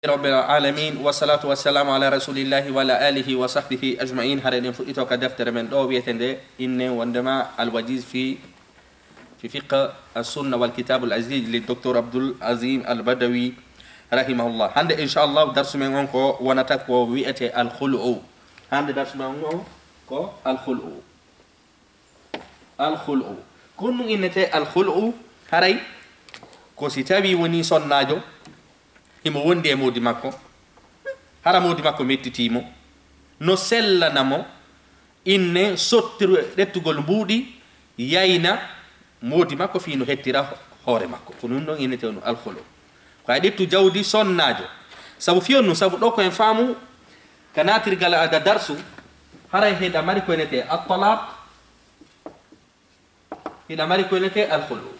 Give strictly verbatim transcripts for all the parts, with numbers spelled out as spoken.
رب العالمين، والصلاة والسلام على رسول الله وعلى آله وصحبه أجمعين. Hare ɗen fuɗɗito ka deftere men ɗo wi'etende inne wondema Al-Wajiz fi, fi fiqh as-sunna wal kitab al-aziz li Docteur Abdul Azim Al-Badawi rahimahullah. Hande inchallah darsu men on ko wonata ko wi'ete al-khulu'u. Hande darsu men on ko al-khulu'u. Al-khulu'u. Ko honɗum innete al-khulu'u? Haray ko si tawi woni sonnaajo himo wondi e moodi makko, hara moodi makko mettitii mo, no sellana mo inne sottiru ƴettugol mbuuɗi yayna moodi makko fii no hettira hoore makko. Ko ɗum ɗon innete on al-khulu'u. Ko a ƴettu jawdi sonnaajo. Sabu fii on ɗum, sabu ɗo ko en faamu ka naatirgal ada darsu, haray hiɗa mari ko innete at-talaq, hiɗa mari ko innete al-khulu'u.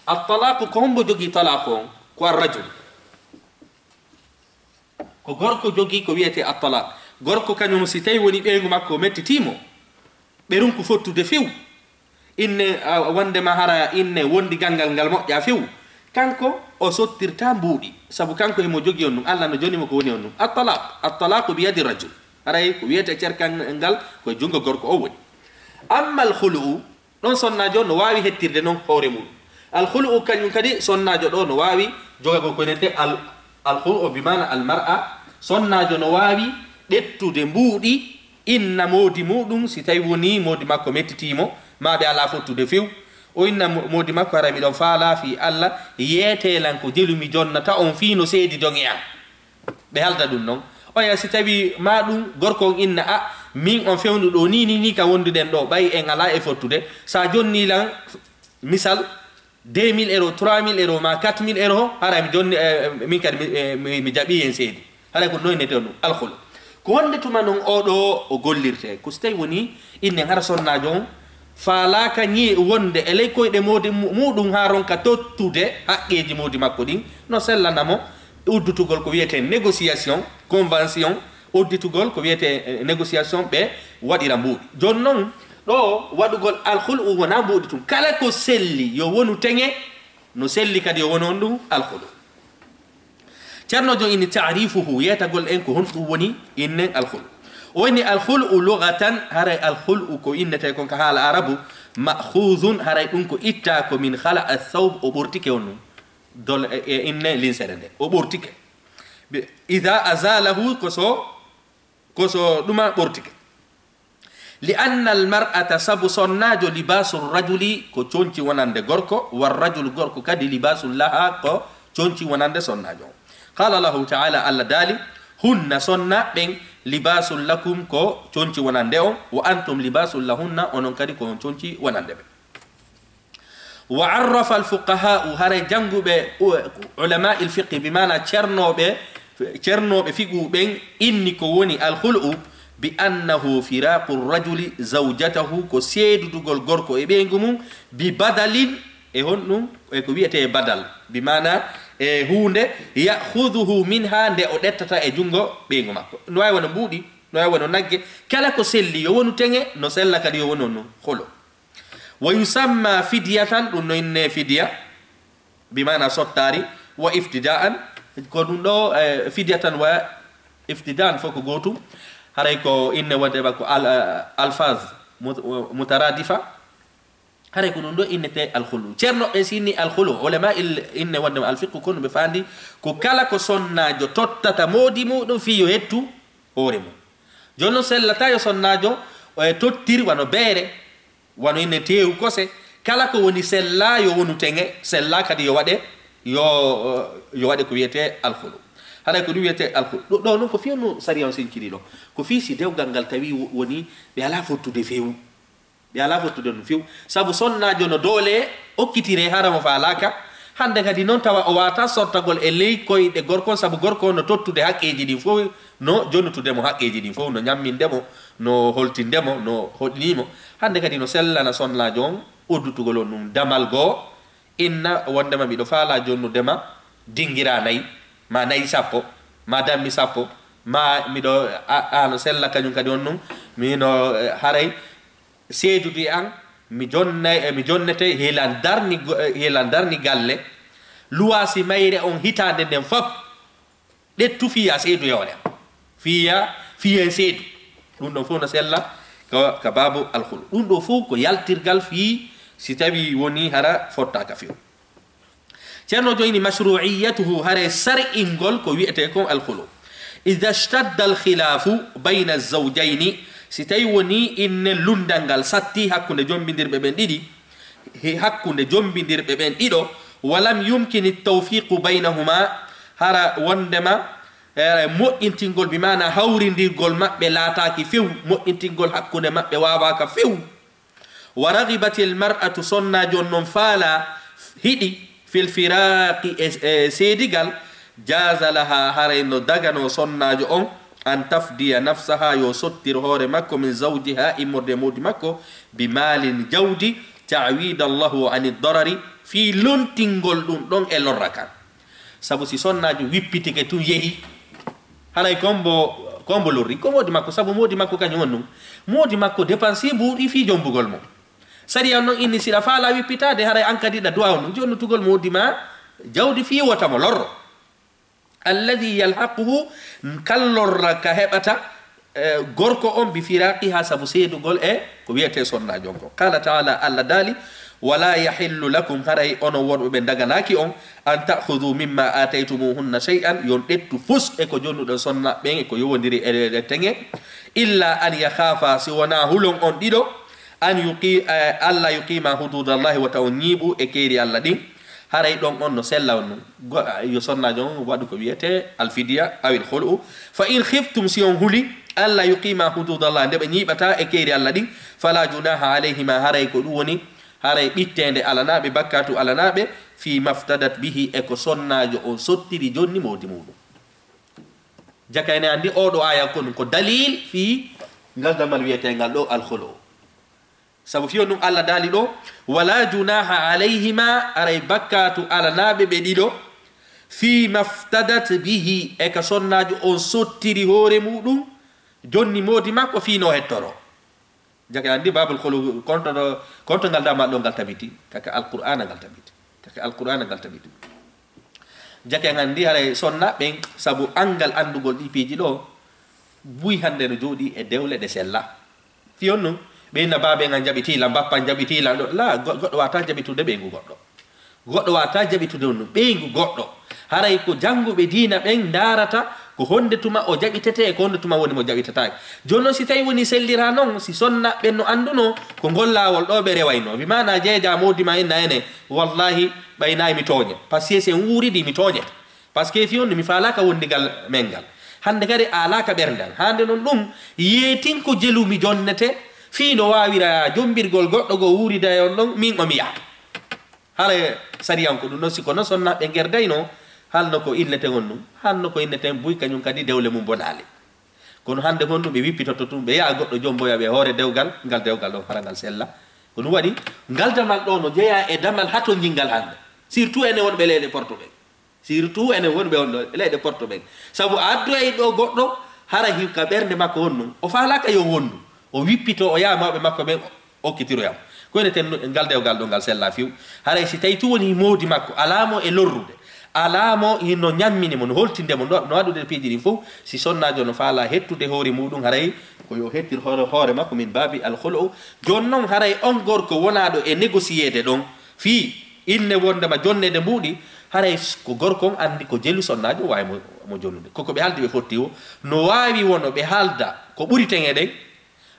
At-talaq, ko hombo jogii talaq on? Ko ar-rajul. Ko gorko jogii ko wi'ete at-talaq. Gorko kañum si tawi woni ɓeyngu makko mettitii mo, ɓerunku fottude few, inne, a, wondema hara inne wondigal ngal ngal moƴƴa few, kanko o sottirta mbuuɗi, sabu kanko himo jogii on ɗum, Allah no jonni mo ko woni on ɗum. At-talaq, at-talaqu bi yadi rajul. Haray ko wi'ete cerkal ngal ko e junngo gorko o woni. Amma al-khulu'u, ɗon sonnaajo no waawi hettirde non hoore mum. Al-khulu'u kañum kadi sonnaajo ɗo no waawi jogagol ko innete al-, al-khulu'u bi maana al-mar'a. Sonnaajo no waawi ƴettude mbuuɗi inna moodi muɗum, si tawi woni moodi makko mettitii mo, maa ɓe alaa fottude few. O inna mo-, moodi makko, hara miɗon faalaa fii Allah, yeetee lan ko jelu mi jonnata on fii no seedi doŋe an. Ɓe halda ɗum non. Oya si tawi maa ɗum gorko on inna, a, min on fewndo ɗo ni, ni, ni ka wonduɗen ɗo, ɓay en alaa e fottude. Sa jonni lan, misal, deux mille euros, trois mille euros, ma quatre mille euros, hara mi jonni, eh, min kadi mi, eh, mi, mi jaɓi en seedi. Hara ko noy nete on al-khulu'. Ko wonde tuma non o ɗo o gollirte. Ko si tawi woni innen hara sonnaajo on faalaaka ñi wonde e ley koyɗe moodi mu-, muɗum haa ronka tottude haqqeeji moodi makko ɗin, no sellana mo udditugol ko wiyetee négociation, convention, udditugol ko wiyetee, eh, négociation, ɓe waɗira mbuuɗi. Jooni non, ɗo waɗugol al-khulu'u wonaa mbuuɗi tun. Kala ko selli yo wonu teŋe, no selli kadi yo wonu on ɗum al-khulu'u. Ceerno jooni inni ta'rifuhu, yeetagol en ko honɗum woni innen al-khulu'u. O inni al-khulu'u lughatan, haray al-khulu'u ko innetee kon ka haala Arabu, ma'khudhun, haray ɗum ko ittaa ko min khala'a thawb, o ɓortike on ɗum. Dol-, e, e inne linsere nde. O ɓortike. Bi-, idha azalahu, ko so, ko so ɗuma ɓortike. Li anna al mar'ata, sabu sonnaajo, libaasu rajuli, ko conci wonande gorko, war rajulu, gorko kadi, libaasun laha, ko conci wonande sonnaajo. Qala Allahu ta'ala, Allah daali, hunna, sonna ɓen, libaasun lakum, ko conci wonande on, wa antum libaasun lahunna, onon kadi ko on conci wonande ɓe. Wa arrafa al-fuqaha'u, haray jannguɓe u-, ulama il-fiqhi, bi maana cernooɓe, cernooɓe fiqhu ɓen inni ko woni al-khulu'u, bi annahu firaqu rajuli zawjatahu, ko seedudugol gorko e ɓeyngu mum, bi badalin, e honɗum? E ko wiyetee badal, bi maana e huunde, ya'khudhuhu minha, nde o ƴettata e junngo ɓeyngu makko. No waawi wona mbuuɗi, no waawi wona nagge, kala ko selli yo wonu teŋe, no sella kadi yo wonu on khulu'. Wa yusamma fidyatan, ɗum no innee fidya, bi maana sottaari, wa iftidaan, ko ɗum ɗo, eh, fidyatan wa iftidaan fof ko gootum. Haray ko inne wonde ba ko al-, eh, alfaz mut-, mutaradifa. Haray ko ɗum ɗo innetee al-khulu'. Ceerno ɓe si inni al-khulu', ulama il-, inne wonde al-fiqhu kono ɓe faandi ko kala ko sonnaajo tottata moodi muɗum fii yo hettu hoore mum. Jooni non sellataa yo sonnaajo, eh, tottir wano beere, wano ine teewu kose, kala ko woni sellaa yo wonu teŋe, sellaa kadi yo waɗe, yo, yo waɗe ko wiyetee al-khulu'. Haray ko ɗum wiyetee al-khulu'. Ɗo, ɗo non ko fii no sariya on sinciri ɗo. Ko fii si dewgal ngal tawi wo-, woni ɓe alaa fottude few. Ɓe alaa fottude ɗum few. Sabu sonnaajo no doole okkitire hara mo faalaaka. Hannde kadi non tawa o waawataa sottagol e ley koyɗe gorko on, sabu gorko on no tottude haqqeeji ɗin fow, no jonnutude mo haqqeeji ɗin fow, no ñamminde mo, no holtinde mo, no hoɗinii mo. Hannde kadi no sellana sonnaajo on udditugol on ɗum damal goo, inna wondema miɗo faalaa jonnude ma dingiraa nayi, ma nayi sappo, ma dammi sappo, ma miɗo a, a no sella kañum kadi on ɗum, mino, eh, haray seedude e an, mi jonnay, eh, mi jonnete hilan darni go-, eh, hilan darni galle, luwaasi mayre on hitaande nden fop, Ɗettu fiya seedu e hoore am. Fiya, fiya seedu. Ɗum ɗon fof no sella ka, ka baabu alkhulu. Ɗum ɗo fof ko yaltirgal fii si tawi woni hara fottaaka few. Ceerno joini mashru'iyatuhu, hare sar'ingol ko wi'etee kon alkhulu. Idha ishtadda alkhilafu bayna zawjayni, si tawi woni inne lunndal ngal satti hakkunde jombindirɓe ɓen ɗiɗi, he hakkunde jombindirɓe ɓen ɗiɗo, walam yumkin at-tawfiqu baynahuma, hara wonndema, eh, moƴƴintingol, bi maana hawrindirgol maɓɓe laataaki few, moƴƴintingol hakkunde maɓɓe waawaaka few. Wa raghibatil mar'atu, sonnaajo on non faala, hiɗi, fil firaqi, e, e seedigal, jaza laha, haray no dagano sonnaajo on, an tafdiya nafsaha, yo sottir hoore makko, min zawjiha, immorde e moodi makko, bi maalin, jawdi, ta'wida Allahu ani darari, fii lontingol ɗum ɗon e lorra kan. Sabu si sonnaajo wippitike tun yehi, haray ko mbo, ko mbo lorri, ko moodi makko, sabu moodi makko kañum on ɗum. Moodi makko dépense buuɗi fii jombugol mo. Sariya on non inni, si ɗa faala wippitaade, haray an kadi ɗa duwa on ɗum, jonnutugol moodi ma jawdi fii wota mo lorro. Alladhi yalhaquhu, kal lorra ka heɓata, eh, gorko on bi firaqiha, sabu seedugol e ko wiyetee sonnaajo on ko. Qala ta'ala, Allah daali, wala yahillu lakum, haray onon worɓe ɓe daganaaki on, an ta'khudhu mimma ataytumuhunna shay'an, yon ɗettu fus e ko jonnuɗon sonna ɓen e ko yowondiri e, e teŋe, illa an yakhafa, si wonaa hulon on ɗiɗo, an yuqi-, eh, alla yuqima hududallahi, wata on ñiiɓu e keeri Alla ɗin. Haray ɗon on no sella on nun. Go-, yo sonnaajo on waɗu ko wiyetee alfidiya awil khul'u. Fa in khiftum, si on huli, alla yuqima hududallah, nde ɓe ñiiɓata e keeri Alla ɗin, fala junaha alayhima, haray ko ɗum woni, haray ɓitteende alanaaɓe, bakkatu alanaaɓe, fi maftadat bihi, e ko sonnaajo on sottiri jonni moodi muuɗum. Jaka ene anndi oo ɗoo aaya kon ko dalil fii ngal damal wiyeteengal ɗoo alkhulu. Sabu fii on ɗum Alla daali ɗoo, wala junaha alayhima, aray bakkaatu alanaaɓe ɓe ɗiɗo, fii maftadat bihi, e ka sonnaajo on sottiri hoore muuɗum, jonni moodi makko fii no hettoro. Jake anndi babul khulu, konto ɗo, konto ngal dama ɗo ngal tabiti, kaka Alqur'aana ngal tabiti, kaka Alqur'aana ngal tabiti. Jake anndi haray sonna ɓen, sabu anngal anndugol ɗi piiji ɗo, buy hannde no jooɗi e dewle ɗe sella. Fii on nun, ɓe inna baaben an jaɓitii lan, bappan jaɓitii lan ɗo. La, go-, goɗɗo waata jaɓitude ɓeyngu goɗɗo. Goɗɗo waata jaɓitude on nun, ɓeyngu goɗɗo. Haray ko jannguɓe diina ɓen ndaarata ko honde tuma o jaɓitetee e ko honde tuma woni mo jaɓitataake. Jooni non, si tawi woni sellira non, si sonna ɓen no anndunoo ko ngol laawol ɗoo ɓe rewaynoo, bi maana jeeja moodi ma inna ene, wallahi, ɓay nayi mi tooñe. Parce que si en wuuridi, mi tooñete. Parce que fii on mi faalaaka wondigal men ngal. Hannde kadi a alaaka ɓernde an. Hannde non ɗum, yeetin ko jelu mi jonnete, fii no waawira jombirgol goɗɗo goo wuurida e on ɗon, min o mi yaha. Hara sariyan ko ɗum ɗon, si ko non sonnaaɓe ngerdayno, halno ko inneten on ɗum, halno ko inneten buy kañum kadi dewle mum bonaali. Kono hannde honɗum ɓe wippitoto tun, ɓe yaha goɗɗo jomboya ɓe hoore dewgal, ngal dewgal ɗon hara ngal sella. Ko ɗum waɗi, ngal damal ɗo no jeyaa e damal hatonjingal hannde. Surtout enen wonɓe leyɗe porto ɓen. Surtout enen wonɓe on ɗo leyɗe porto ɓen. Sabu a addoyay ɗo goɗɗo, hara hi-, ka ɓernde makko honɗum, o faalaaka yo wondu. O wippito, o yaha mawɓe makko ɓen, okkitiroyam. Ko ene ten ngal dewgal ɗo ngal sella few. Haray si tawi tun woni moodi makko, alaa mo e lorrude, alaa mo hino ñammini mo, no holtinde mo, no, no waɗude piiji ɗin fow, si sonnaajo no faala hettude hoore muuɗum, haray ko yo hettir hoore, hoore makko min baabi alkhulu. Jooni non haray on gorko wonaaɗo e négocier de ɗon, fii inne wondema jonneede mbuuɗi, haray s-, ko gorko on anndi ko jelu sonnaajo waawi mo, mo jonnude. Koko ɓe haaldi ɓe fotti o, no waawi wono ɓe haalda ko ɓuri teŋe ɗen,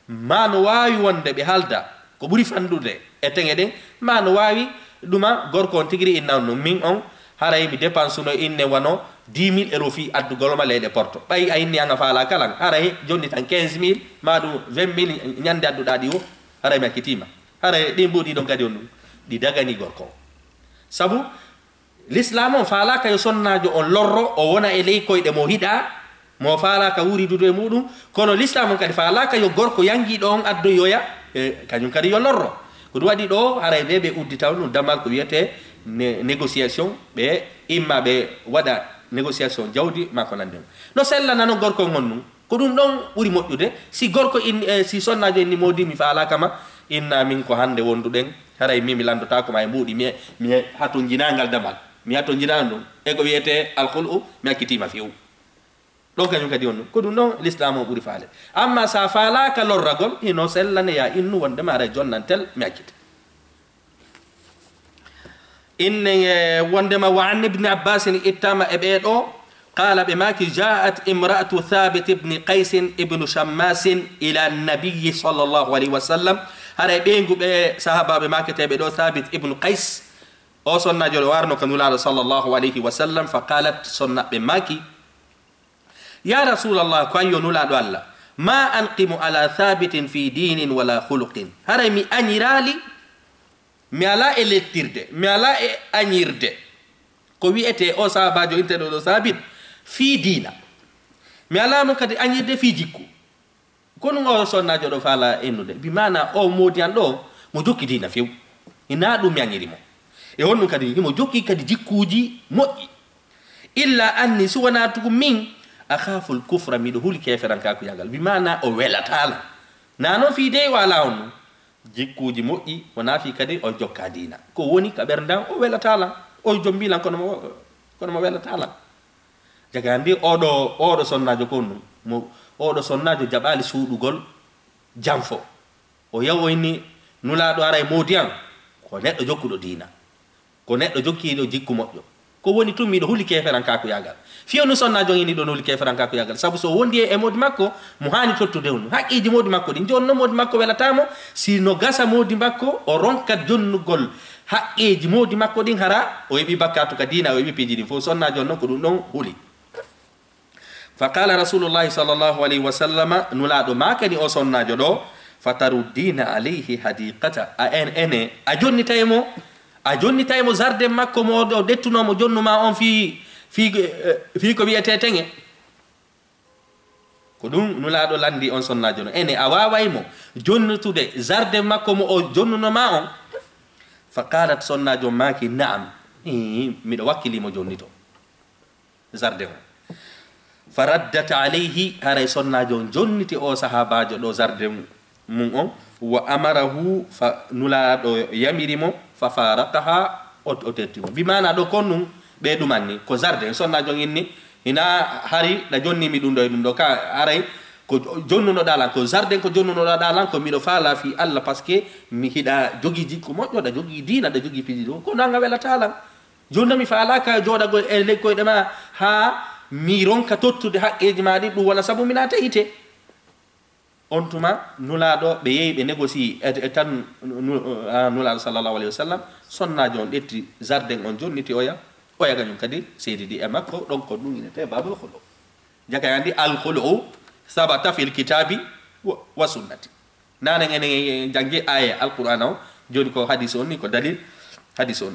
maa no waawi wonde ɓe haalda ko ɓuri fanɗude e teŋe ɗen, maa no waawi ɗuma gorko on tigi ri inna on ɗum, min on, haray mi dépense no inne wano dix mille euros fii addugol ma leyɗe porto. Ɓay a inni an a faalaaka lan, haray jonni tan quinze mille, maa ɗum vingt mille ñande adduɗaa ɗi o, haray mi accitiima. Haray ɗin mbuuɗi ɗon kadi on ɗum, ɗi daganii gorko on. Sabu Lislaam on faalaaka yo sonnaajo on lorro, o wona e ley koyɗe mo hiɗaa, mo faalaaka wuridude e muuɗum, kono Lislaam on kadi faalaaka yo gorko yangiiɗo on addoyoya, e kañum kadi yo lorro. Ko ɗum waɗi ɗo, haray ɓe ɓe uddita on ɗum damal ko wiyetee né-, négociation, ɓe imma ɓe waɗa négociation jawdi maa ko nanndi on. No sellana non gorko on ɗum. Ko ɗum ɗon ɓuri moƴƴude. Si gorko in-, eh, si sonnaajo inni, moodi mi faalaaka ma, inna min ko hannde wonduɗen, haray min mi lanndotaako ma e mbuuɗi, mi, mi hatonjinaa ngal damal, mi hatonjinaa ɗum. E ko wiyetee alkhul'u, mi accitiima few. Ɗon kañum kadi on ɗum. Ko ɗum ɗon l'islam o ɓuri faale. Amma sa faalaaka lorragol, hino sellane ya innu wonde ma aray jonnantel mi accite. Inne, eh, wondema wa an ibni Abbasin ittama e ɓee ɗoo, qala ɓe maaki, jaat imra'atu Thabit ibni Qais ibnu Shammasin ila nabiyi sallallahu alayhi wa sallam. Haray ɓeyngu ɓe sahabaɓe maaketeɓe ɗo Thabit ibnu Qais, o sonnajo ɗo warno ka Nulaaɗo sallallahu alayhi wa sallam, fa qalat, sonnaɓe maaki, ya Rasulallah, ko ayyo Nulaaɗo Allah, ma anqimu ala Thabitin fi dinin wala khuluqin. Haray mi añiraali, mi ala e lettirde, mi ala e añirde ko wi'ete o sahabajo inteɗo ɗo Thabit fii diina. Mi ala mo kadi añirde fii jikku. Ko ɗum o sonnaajo ɗo faala innude. Bi maana o moodi an ɗo, mo jokki diina few. Ina ɗum mi añiri mo. E honɗum kadi, himo jokki kadi jikkuuji moƴƴi. Illa anni, si wonaa tugu min, akhaful kufra, miɗo huli keeferankaakuyagal. Bi maana o welataa lan. Na noon fii dey o alaa on ɗum. Jikkuuji moƴƴi, wonaa fii kadi o jokka diina. Ko woni ka ɓernde an, o welataa lan. O jombii lan kono mo, kono mo welataa lan. Jaga anndi oɗo, oɗo sonnaajo ko ɗum. Mo, oɗo sonnaajo jaɓaali suuɗugol janfo. O yawoyni Nulaaɗo aray moodi an, ko neɗɗo jokkuɗo diina. Ko neɗɗo jokkiiɗo jikku moƴƴo. Ko woni tun miɗo huli keeferankaakuyagal. Fiyo nu sonnaajo on ini ɗon huli keeferankaakuyagal. Sabu so wondi e, e moodi makko, mo haani tottude on. Haqqeeji moodi makko ɗin. Jooni non moodi makko welataa mo, si no gasa moodi makko, o ronka jonnugol haqqeeji moodi makko ɗin, hara o heɓi bakkaatu ka diina, o heɓi piiji ɗin fof. Sonnaajo on non ko ɗum ɗon huli. Fa qala Rasulullahi sallallahu alayhi wa sallama, Nulaaɗo maakani o sonnaajo ɗo, fa taruddina alayhi hadiqata. A en, ene, a jonnitay mo, a jonnitay mo zarden makko mo o ɗettunoo mo jonnu ma on fii, fii, eh, fii ko wi'etee teŋe. Ko ɗum Nulaaɗo lanndi on sonnaajo no. Ene, a waaway mo jonnitude zarden makko mo o jonnuno ma on? Fa qalat, sonnaajo maaki, na'am. Ii, miɗo wakkili mo jonnito. Zarden on. Fa raddat alayhi, haray sonnaajo on jonniti o sahaabaajo ɗo zarden mum on, wa amarahu, fa Nulaaɗo yamiri mo, fa faraqaha, o, o tetti mo. Bi maana ɗo kon ɗum, ɓe ɗumanni, ko zarden, sonnaajo on inni, hina hari ɗa jonnimi ɗum ɗo e ɗum ɗo, ka haray ko jonnunoɗaa lan, ko zarden ko jonnunoɗaa lan, ko miɗo faala fii Allah, parce que mi hiɗa jogii jikku moƴƴo, ɗa jogii diina, ɗa jogii piiji ɗum, ko nanga welataa lan. Jooni mi faalaaka jooɗagol e ley koyɗe ma haa mi ronka tottude haqqeeji ma ɗin, ɗum wona sabu mi naata yiite. On tuma Nulaaɗo, ɓe yehi, ɓe négocier e, e tan nu-, a, Nulaaɗo sallallahu alayhi wa sallam, sonnaajo on ƴetti zarden on jonniti oya, oya kañum kadi seedidi e makko, ɗon ko ɗum inete babul khulu. Jaka yandi al khulu sabata fil kitabi wa, wa sunnati. Nanen enen janngi aya Alqur'aana o, jooni ko hadis on ni, ko dalil hadis on.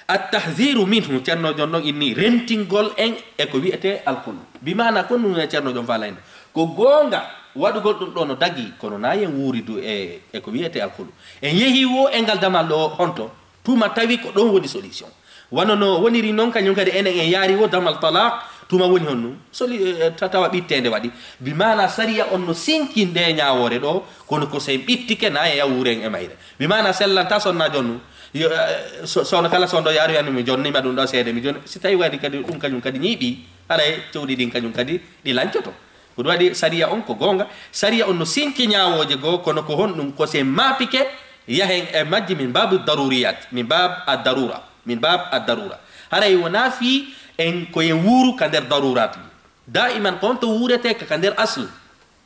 At-tahziru minhu, Ceerno Jon ɗon inni rentingol en e ko wi'etee alkulu. Bi maana ko ɗum Ceerno Jon faalayno. Ko goonga, waɗugol ɗum ɗo no dagi, kono na en wuuridu e, e ko wi'etee alkulu. En yehi wo e ngal damal ɗo honto, tuma tawi ko ɗon woni solution. Wano no woniri noon kañum kadi enen en yaari wo damal talaq, tuma woni honno? Soli-, eh, ta-, tawa ɓitteende waɗi. Bi maana sariya on no sinki nde ñaawoore ɗo, kono ko so en ɓittike na en yaha wuuren e mayre. Bi maana sellanta sonnaajo on ɗum. Yo, eh, so, sono kala sondo yaaru yani mi jonni ma ɗum ɗo seede mi jonni. Si tawi waɗi kadi ɗum kañum kadi ñiiɓi, haray cewɗi ɗin kañum kadi ɗi lancoto. Ko ɗum waɗi sariya on ko goonga. Sariya on no sinki ñaawooje goo, kono ko honɗum? Ko si en maapike, yahen e majji min baabu daruriyat, min baab ad-darura, min baab ad-darura. Haray wonaa fii en ko en wuuru ka nder darurat. Daiman ko on to wuuretee ka, ka nder aslu.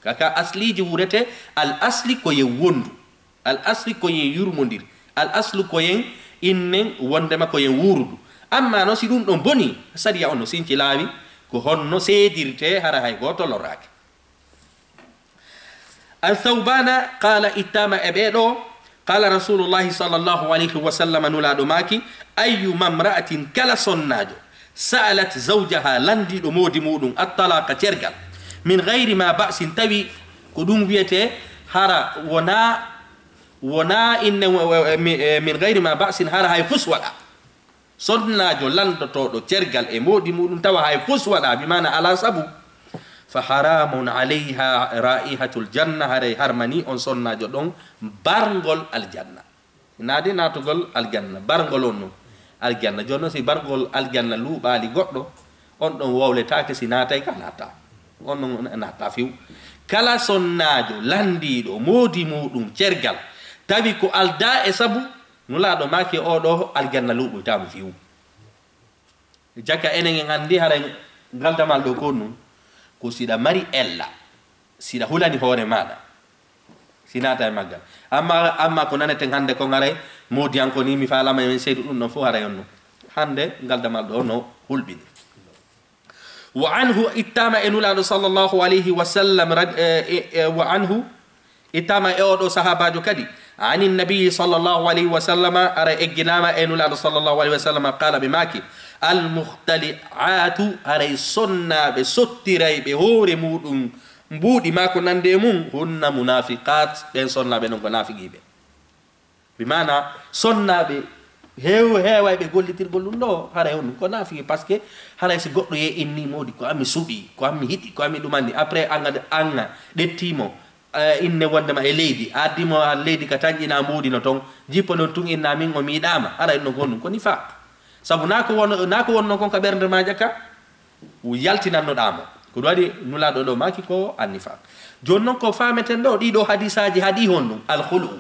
Ka, ka asliiji wuuretee, al asli ko en wondu. Al asli ko en yurmondir. Al aslu ko en innen wondema ko en wuurudu. Amma no si ɗum ɗon boni, sariya on no sinci laawi, ko honno seedirtee hara hay gooto lorraaki. An Thawbana qala, ittama e ɓee ɗo, qala Rasulullahi sallallahu alayhi wa sallam, Nulaaɗo maaki, ayyuma mra'atin, kala sonnaajo, sa'alat zawjaha, landiiɗo moodi muɗum, at-talaqa, cergal, min ghayri ma ba'sin, tawi ko ɗum wiyetee hara wonaa, wonaa inne, mi-, eh, min ghayri ma ba'sin, hara hay fus waɗaa. Sonnaajo landotooɗo cergal e moodi muɗum tawa hay fus waɗaa, bi maana alaa sabu, fa haramun alayha raihatul janna, haray harmanii on sonnaajo ɗon barngol aljanna. Naade naatugol aljanna, barngol on non aljanna. Jooni non si barngol aljanna luuɓaali goɗɗo, On ɗon wowletaake si naatay ka naatta. On ɗon naatta fiw. Kala sonnaajo lanndiiɗo moodi muuɗum cergal, tawi ko aldaa e sabu, Nulaaɗo maaki oo ɗoo aljanna luuɓoytaamo fiw. Jaka enen en anndi haray ngal damal ɗoo ko ɗum, ko siɗa mari ella, siɗa hulani hoore maaɗa, si naata e maggal. Amma, amma ko naneten hannde kon haray, moodiyanko ni mi faalama e men seydu ɗum ɗon fof haray on no. Hannde ngal damal ɗoo no hulɓini. Wa anhu ittama e Nulaaɗo sallallahu alayhi wa sallam, rad-, e, e, e, wa anhu ittama e oɗo sahabajo kadi, ani nabiyi sallallahu alayhi wa sallama, ara egginama e Nulaaɗo sallallahu alayhi wa sallama, qala, ɓe maaki, al muhtali'atu, haray sonnaaɓe sottirayɓe hoore muɗum mbuuɗi maako nande e mum, hunna munafiqat, ɓen sonnaaɓe non ko naafiqiiɓe. Bi maana sonnaaɓe heew-, heewayɓe gollitirgol ɗum ɗo, haray on ko naafiki, parce que haray si goɗɗo ye inni moodi ko ami suɓi, ko ami hiɗi, ko ami ɗumani, après anga, anga ɗettimo, eh, inne wondema e leydi, addi mo a leydi ka tanƴina mbuuɗi no ton, jippo non tun inna min o miiɗama, haray no gonɗum ko nifaq. Sabu na ko won, na ko wonno kon ka ɓernde ma ƴakka, yaltinannoɗaa mo. Ko ɗum waɗi Nulaaɗo ɗo maaki ko annifaq. Jooni non ko faameten ɗo, ɗiɗo hadisaaji haɗi honɗum? Al khul'u.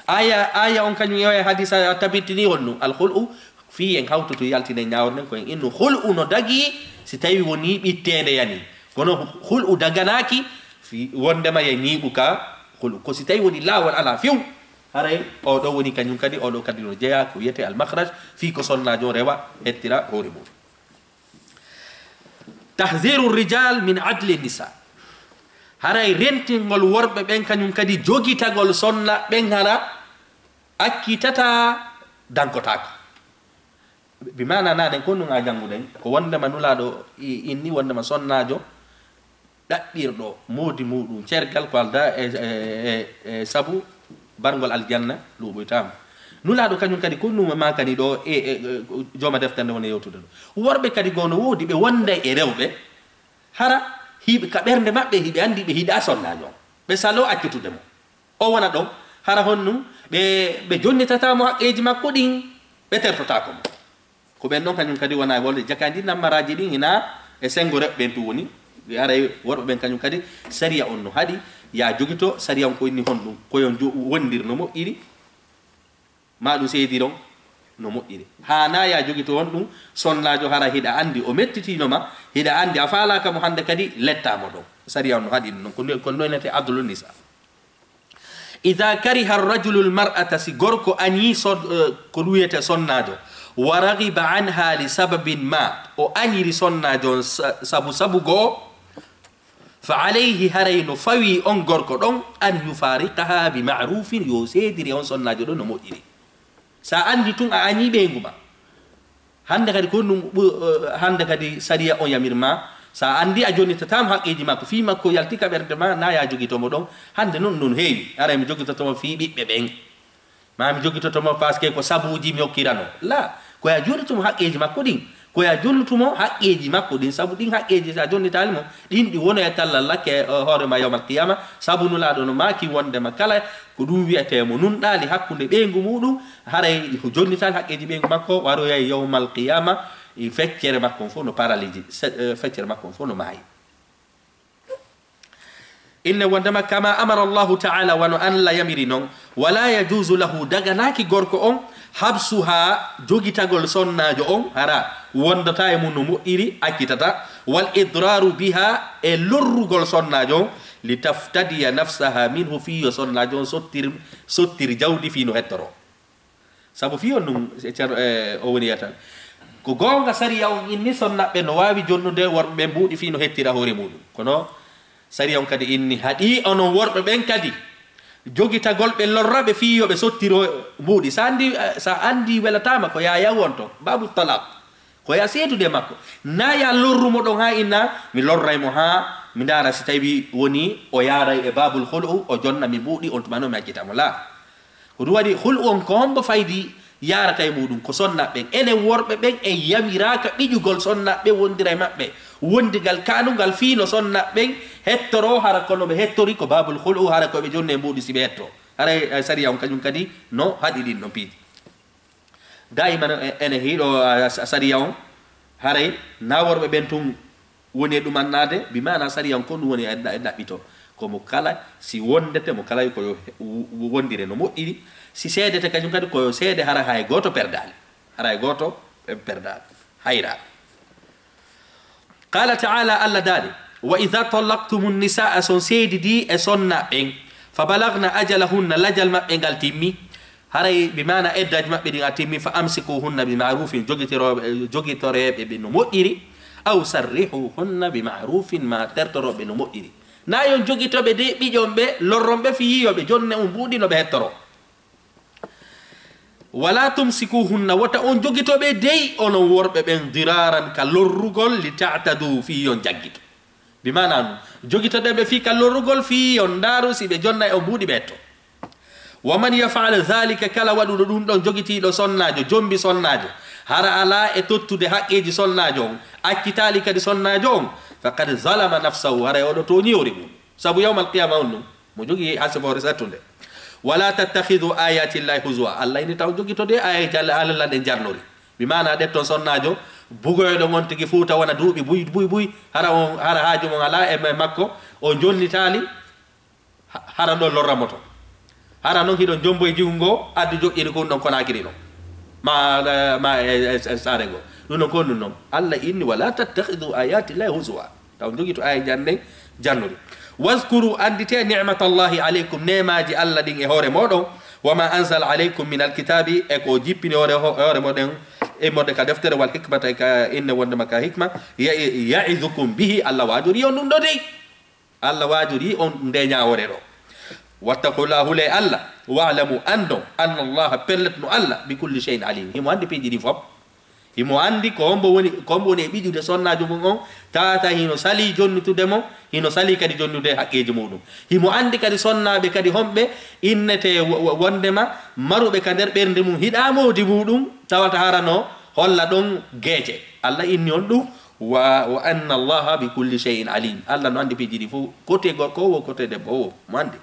Aya, aya on kañum e hadisa tabitini honɗum? Al khul'u. Fii en hawtoto yaltinen ñaawor nden ko en innu khul'u no dagi si tawi woni ɓitteende yani. Kono khul'u daganaaki fi wondema ye ñiiɓu ka khul'u. Ko si tawi woni laawol alaa few. Haray o ɗo woni kañum kadi, o ɗo kadi no jeyaa ko wiyetee al makhraj, fii ko sonnaajo rewa hettira hoore mum. Tahziru rijal min adli nisa. Haray rentingol worɓe ɓen kañum kadi jogitagol sonna ɓen hara accitata dankotaako. Bi maana nanen ko nun a jannguɗen, ko wondema Nulaaɗo i-, inni wondema sonnaajo ɗaɓɓirɗo moodi muɗum cergal ko alda e, e, e, e sabu barngol aljanna luuɓoytaama. Nulaaɗo kañum kadi ko numa makani ɗo e, e, e, jooma deftere nde woni yewtude ɗo. Worɓe kadi goo no woodi ɓe wonday e rewɓe, hara hiɓe ka ɓernde maɓɓe hiɓe anndi ɓe hiɗa sonnaajo on. Ɓe saloo accutude mo. O wona ɗon, hara honɗum ɓe, ɓe jonnitata mo haqqeeji makko ɗin, ɓe tertotaako mo. Ko ɓen ɗon kañum kadi wona e wolde jaka ndi nammaraaji ɗin hina e senngo rewɓe ɓen tun woni. Haray worɓe ɓen kañum kadi sariya on no haɗi ya jogito, sariya on ko inni honɗum, ko yo jo-, wondir no moƴƴiri, ma ɗum seediron no moƴƴiri. Haana ya jogito honɗum, sonnaajo hara hiɗa anndi o mettitiino ma, hiɗa anndi a faalaaka mo hannde kadi lettaa mo ɗon. Sariya on no haɗi ɗum ɗon, ko nde-, ko ndoynete adlu nisa. Ida kariha rajulu lmar'ata, si gorko añi son-, eh, ko ɗum wiyete sonnaajo, wa ragiba anha li sababin ma, o añiri sonnaajo on sa-, sabu sabu goo, fa alayhi, haray no fawi on gorko ɗon, an yufariqaha bi ma'rufin, yo seediri on sonnaajo ɗon no moƴƴiri. Sa anndi tun a añi ɓeyngu ma. Hannde kadi ko ɗum ɓu-, eh, hannde kadi sariya on yamir ma, sa anndi a jonnitataama haqqeeji makko, fii makko yalti ka ɓernde ma, na ya jogito mo ɗon. Hannde non, non heewi. Haray mi jogitoto mo fii ɓiɓɓe ɓen. Ma mi jogitoto mo parce que ko sabuuji mi hokkirano. La, ko ya jonnitumo haqqeeji makko ɗin. Ko ya jonnutumo haqqeeji makko ɗin. Sabu ɗin haqqeeji sa jonnitaali mo, ɗin ɗi wonoya tallal lakke, eh, hoore ma yawmal qiyama. Sabu Nulaaɗo no maaki wondema kala ko ɗum wiyetee mo nunɗaali hakkunde ɓeyngu muɗum, haray ko jonnitaali haqqeeji ɓeyngu makko, waroyay yawmal qiyama, e feccere makko on fof no paralysé, se-, eh, feccere makko on fof no maayi. Inne wondema kama amara Allahu ta'ala, wano Allah yamiri non, wala yajuzu lahu, daganaaki gorko on, habsuha, jogitagol sonnaajo on, hara wondata e mum no moƴƴiri, accitata, wal idraru biha, e lorrugol sonnaajo on, litaftadiya nafsaha minhu, fii yo sonnaajo on sottir, sottir jawdi fii no hettoro. Sabu fii on ɗum, e Ceerno, e, o woni yatan. Ko goonga sariya on inni sonnaɓɓe no waawi jonnude worɓe ɓe mbuuɗi fii no hettira hoore muɗum. Kono sariya on kadi inni haɗi onon worɓe ɓen kadi jogitagol ɓe lorra ɓe fii yo ɓe sottiro mbuuɗi. Sa anndi, sa anndi welataama ko yaa yaw on to, babu talaq. Ko yaa seedude makko. Na yaa lorru mo ɗon haa inna, mi lorray mo haa mi ndaara si tawi woni o yaaray e babul khul'u, o jonna mi mbuuɗi, on tuma no mi accita mo. Laa. Ko ɗum waɗi, khul'u on ko hombo faydi yaarata e muɗum? Ko sonnaɓe ɓen. Enen worɓe ɓen en yamiraaka ɓiƴugol sonnaɓe ɓen, wondira e maɓɓe wondigal kaanungal fii no sonnaɓe ɓen hettoro, hara kono ɓe hettori ko babul khul'u, hara ko ɓe jonne e mbuuɗi si ɓe hetto. Haray, eh, sariya on kañum kadi no haɗi ɗin ɗon piiji. Daiman, eh, ene hiɗo, ah, sa-, sariya on, Haray na worɓe ɓen tun woni e ɗumannaade, bi maana sariyan kon ɗum woni e ɗa-, e ɗaɓɓito. Ko mo kala, si wondete mo kala ko yo he-, wo-, wondire no moƴƴiri, si seedete kañum kadi ko yo seede hara hay gooto perdaali. Hara hay gooto perdaali. Hayra. Qala ta'ala, Allah daali, "Wa idha tallaqtumun nisaa", son seedidi e sonna ɓen, "fa balagna ajalahunna", lajal maɓɓe ngal timmi, haray bi maana eddaaji maɓɓe ɗin a timmi, "fa amsikuhunna bi ma'rufin", jogitoro-, jogitoreeɓe ɓe no moƴƴiri, "aw sarrihuhunna bi ma'rufin", ma tertoroɓe no moƴƴiri. Na yon jogitoɓe de ɓiƴon ɓe, lorron ɓe fii yo ɓe jonne on mbuuɗi no ɓe hettoro. "Wala tumsikuhunna", wota on jogito ɓe dey, onon worɓe ɓen, "diraran", ka lorrugol, "li ta'tadu", fii yon jaggito. Bi maana non, jogitoɗen ɓe fii ka lorrugol, fii yon ndaaru si ɓe jonnay on mbuuɗi ɓe hetto. "Wa man yaf'al dhalika", kala waɗuɗo ɗum ɗon, jogitiiɗo sonnaajo, jombi sonnaajo, hara alaa e tottude haqqeeji sonnaajo on, accitaali kadi sonnaajo on, "faqad zalama nafsahu", haray oɗo tooñi hoore mum. Sabu yawmal qiyama on ɗum, mo jogii hasiboore sattunde. "Wala tattakhidhu ayati llahi huzwa", Allah ini taw jogitode aayeeji Allah, Allah ɗen jarnori. Bi maana ɗetton sonnaajo, bugoyɗo on tigi fuuta wona duuɓi buy, buy, buy, hara on, hara haaju mon alaa e, e makko, o jonnitaali, ha-, hara ɗon lorramoto. Hara non hiɗon jombo e jiwu ngo, addu joƴƴiri kon ɗon Konaakiri non. Ma, ma e, e, e saare ngo. Ɗum non ko ɗum non. Allah inni, "Wala tattakhidhu ayati llahi huzwa." Taw jogito aayeeji an ɗen jannori. "Wazkuru", anndite, "ni'matallahi alaykum", neemaaji Allah ɗin e hoore mooɗon. "Wa ma anzala alaykum min alkitabi", e ko o jippini hoore, ho-, hoore mooɗon, e modde ka deftere, "wal hikmata", e ka inne wonde ma ka hikma, ya-, "ya'izukum bihi", Allah waajori on ɗum ɗo dey. Allah waajori on nde ñaawoore ɗo. "Wattaqullaha", hule Allah, "wa'lamu", anndo, "annallaha", pellet no Allah, "bi kulli shay'in alim", himo anndi piiji ɗin fof. Himo anndi ko hombo woni, ko hombo woni e ɓiƴude sonnaajo mum on, tata hino salii jonnitude mo, hino salii kadi jonnude haqqeeji muɗum. Himo anndi kadi sonnaaɓe kadi homɓe innete wo-, wo-, wondema maruɓe ka nder ɓernde mum hiɗa moodi muɗum, tawata hara no holla ɗon geece. Allah inni on ɗum, "Wa, wa anna Allaha bi kulli shay'in alim." Allah no anndi piiji ɗi fof, kote gorko o, kote debbo o, mo anndi.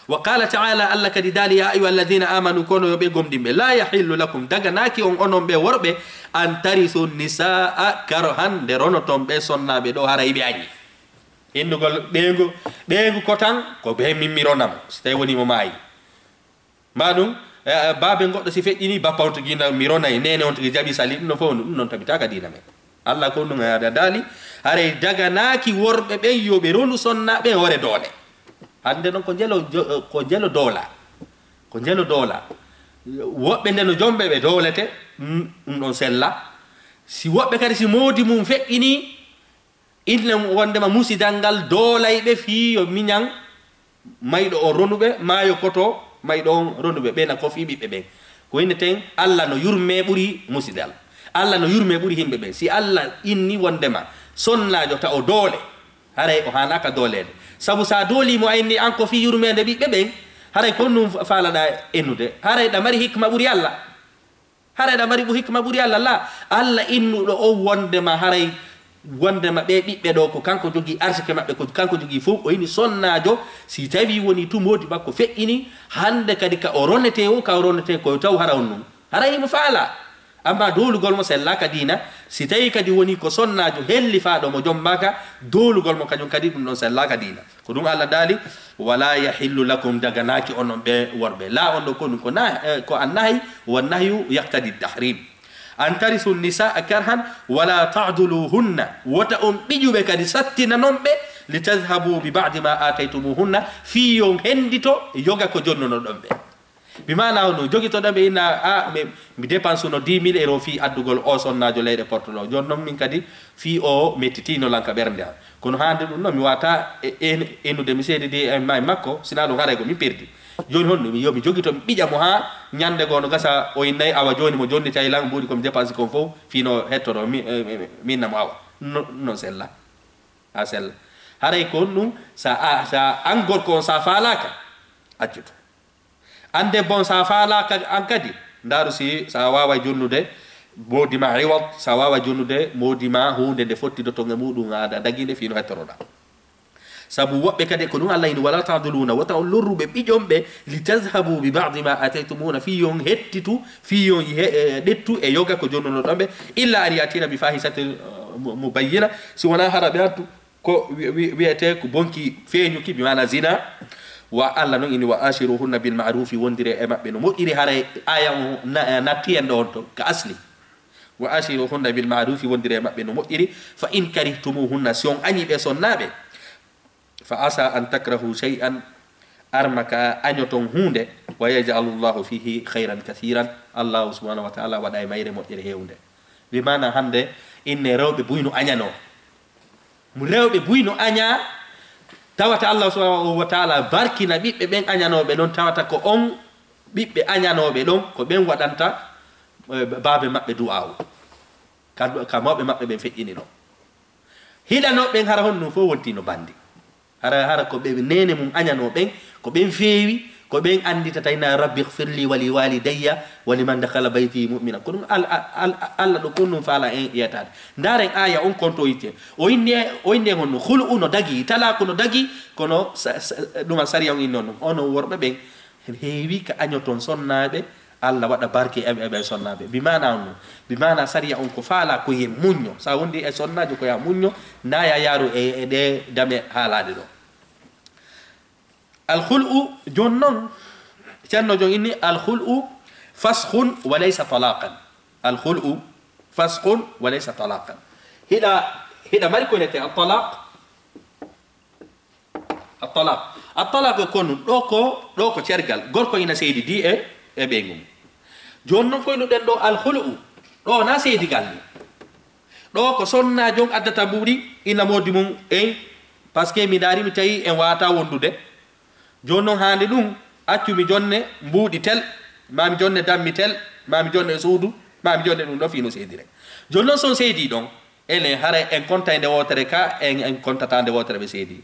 Wa qala ta'ala, Allah kadi daali, "Ya ayyuha alladhina amanu", kono yo ɓe gomɗinɓe, "la yahillu lakum", daganaaki on onon ɓe worɓe, "an tarithu nisaa karhan", nde ronoton ɓe sonnaaɓe ɗo haray ɓe añi. Innugol ɓeyngu, ɓeyngu kotan, ko be min mi rona mo, so tawi woni mo maayi. Ma ɗum, eh, baabe goɗɗo si feƴƴini, bappa on tigi na mi ronay, neene on tigi jaɓi sali, ɗum no fof ɗum non tabitaaka diina men. Allah ko ɗum ada daali, haray daganaaki worɓe ɓen yo ɓe ronu sonnaaɓe hoore doole. Hannde non ko njelo jo-, ko njelo doola. Ko njelo doola. Woɓɓe nde no jomɓe ɓe doolete, mm, ɗum ɗon sella. Si woɓɓe kadi si moodi mum feƴƴini, inne wondema musidal ngal doolay ɓe fii yo miñan mayɗo o ronuɓe, maa yo koto mayɗo on ronuɓe, ɓe na ko fii ɓiɓɓe ɓen. Ko inneten, Allah no yurmee ɓuri musidal. Allah no yurmee ɓuri yimɓe ɓen. Si Allah inni wondema sonnaajo ta o doole, haray o haanaaka dooleede. Sabu sa doolii mo a inni an ko fii yurmeende ɓiɓɓe ɓen, haray ko ɗum faalaɗaa ennude. Haray ɗa mari hikma ɓuri Allah. Haray ɗa mari ɓu hikma ɓuri Allah? La. Allah innuɗo on wondema haray, wondema ɓe ɓiɓɓe ɗo ko kanko jogii arsike maɓɓe, ko kanko jogii fof. O ini sonnaajo, si tawi woni tu moodi makko feƴƴini, hannde kadi ka o ronetee o, ka o ronetee ko taw hara on nun. Haray himo faala. Amma doolugol mo sellaaka diina, si tawi kadi woni ko sonnaajo hellifaaɗo mo jommaaka, doolugol mo kañum kadi ɗum ɗon sellaaka diina. Ko ɗum Allah daali, "Wala yahillu lakum", daganaaki onon ɓe worɓe. La on ɗo ko ɗum ko na-, eh, ko annahi, wa nahyu yaqtadi tahrim. "An tarisu nisaa karhan, wala ta'duluhunna", wota on ɓiƴuɓe kadi sattina non ɓe, "li tadhhabu bi ba'di ma ataytumuhunna", fii on hendito yoga ko jonnunoɗon ɓe. Bi maana on no jogitoɗon ɓe inna, "A, mi, mi dépense no dix mille euros fii addugol o sonnaajo leyɗe Porto ɗo. Jooni non min kadi fii o mettitiino lan ka ɓernde am. Kono haande ɗum no mi wata e, e, enude mi seedidi e ma-, makko, sinaa ɗum haray ko min perdi. Jooni honno mi, yo mi jogito mi ɓiƴa mo haa ñande goo no gasa o innay awa jooni mo jonnitay lan mbuuɗi ko mi dépense kon fof fii no hettoto mi, e, e, mi inna mo awa." No, non sella. A sella. Haray ko on ɗum sa, a, sa an gorko on sa faalaaka, accuto. An debbo on, sa faalaaka an kadi, ndaaru si sa waaway jonnude moodi ma iwad, sa waaway jonnude moodi ma huunde nde fottidoton e muɗum, a da-, daginde fii no hettoroɗaa. Sabu woɓɓe kadi ko ɗum Allah ini, "Wala ta'dhuluuna, wota on lorru ɓe ɓiƴon ɓe, li tadhhabu bi ba'di ma ataytumuuna, fii yon hettitu, fii yon he-, e, ɗettu e yoga ko jonnunoɗon ɓe, illa an ya'tiina bi fahishatin, uh, mu-, mubayyina, si wonaa hara ɓe attu ko wi-, wi-, wiyetee ko bonki feeñuki, bi maana zina." Wa Allah non ini, "Wa ashiruhunna bil ma'rufi, wondire e maɓɓe no moƴƴiri." Haray aya on na-, natti en ɗo on to, ka asli. "Wa ashiruhunna bil ma'rufi, wondire e maɓɓe no moƴƴiri. Fa in karihtumuhunna, si on añi ɓe sonnaaɓe, fa asa an takrahu shay'an, arma ka añoton huunde, wa yaj'alu Allahu fihi khayran kathiran, Allahu subhanahu wa ta'ala waɗa e mayre moƴƴere heewnde." Bi maana hannde inne rewɓe buy no añanoo. Mo rewɓe buy no añaa, tawata Allah subhanahu wa ta'ala barkina ɓiɓɓe ɓen añanooɓe ɗon, tawata ko on ɓiɓɓe añanooɓe ɗon, ko ɓen waɗanta, eh, baabe maɓɓe du'aawu. Ka, ka mawɓe maɓɓe ɓen feƴƴini ɗon. Hiɗanooɓe ɓen hara honɗum fof wonti no bandi. Hara, hara ko ɓe neene mum añanoo ɓen, ko ɓen feewi, ko ɓen annditata ina, "Rabbi ighfir li wa li walidayya wa liman dakhala bayti mu'mina." Ko ɗum Al-, Al-, Al-, Allah ɗo ko ɗum faala en yetaade. Ndaaren aya on konto yitte. O inni, o inni en honno, khulu'u no dagi, talaaku no dagi, kono sa-, sa-, ɗuma sariya on inni on ɗum. Onon worɓe ɓen, heewi ka añoton sonnaaɓe, Allah waɗa barke e, e ɓen sonnaaɓe. Bi maana on non. Bi maana sariya on ko faala ko ye muñño. Sa wondi e sonnaajo ko ya muñño, na ya yaaru e, e ɗe dame haalaaɗe ɗo. Al khul'u, jon non, Ceerno jon inni, al khul'u faskhun wa laysa talaqan. Al khul'u faskhun wa laysa talaqan. Hiɗa, hiɗa mari ko wiyetee al talaq. At-talaq. At-talaq ko nun, ɗo ko, ɗo ko cergal. Gorko ina seedidi e, e ɓeyngu mum. Jooni non koynuɗen ɗo al-khulu'u. Ɗo na seedigal ni. Ɗo ko sonnaajo on addata mbuuɗi, ina moodi mum en, parce que mi ndaari mi tawi en waata wondude. Jooni non haande ɗum, accu mi jonne mbuuɗi tel, ma mi jonne dammi tel, ma mi jonne suudu, ma mi jonne ɗum ɗo fii no seedire. Jooni non so on seedii ɗon, enen, haray en kontay nde wootere ka, en, en kontataa nde wootere ɓe seedi.